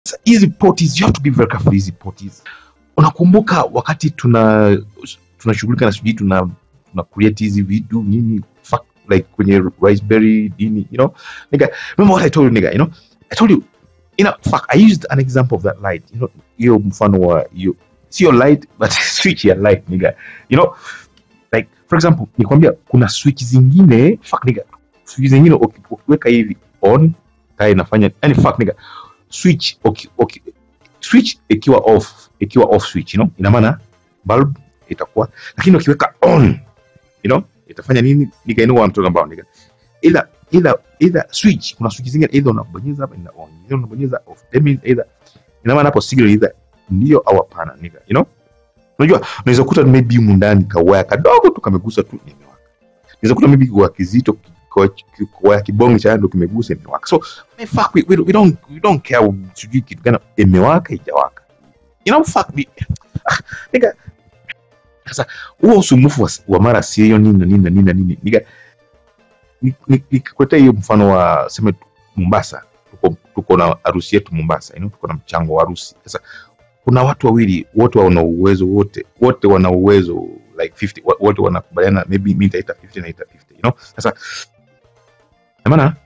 Sasa hizi parties, you have to be very careful hizi parties. Unakumbuka wakati tunashughulika na sijui tuna create hizi vitu nini, fuck, like kwenye Raspberry nini, you know, nigga, remember what I told you, nigga, you know, I told you, you know, fuck, I used an example of that light, you know, hiyo mfano wa hiyo sio light but switch ya light, nigga, you know, like for example nikwambia kuna switch zingine, fuck nigga, switch zingine ukiweka hivi on taa inafanya, yani fuck nigga, switch okay, switch ikiwa off, ikiwa off switch, you know, ina maana bulb itakuwa, lakini ukiweka on, you know, itafanya nini, nigga, you know what I'm talking about, nigga. Ila switch, kuna switch zingine either unabonyeza hapa ina on, either unabonyeza off, that means either, ina maana hapo signal either ndio au hapana, nigga, you know. Unajua unaweza kukuta maybe humu ndani kawaya kadogo tu kamegusa tu imewaka, unaweza kukuta maybe kwa kizito kwa kibonge cha ndo kimegusa imewaka. So man, fuck, we don't care sijui kitu gani imewaka haijawaka, you know, fuck me, nigga. Sasa huo usumbufu wa mara sio nini na nini na nini na nini, nigga, nikikuletea hiyo mfano wa sema Mombasa, tuko na harusi yetu Mombasa, you know, tuko na mchango wa harusi. Sasa kuna watu wawili wote wana uwezo, wote wana uwezo like 50, wote wanakubaliana, maybe mimi nitaita 50 na ita 50, you know. Sasa na maana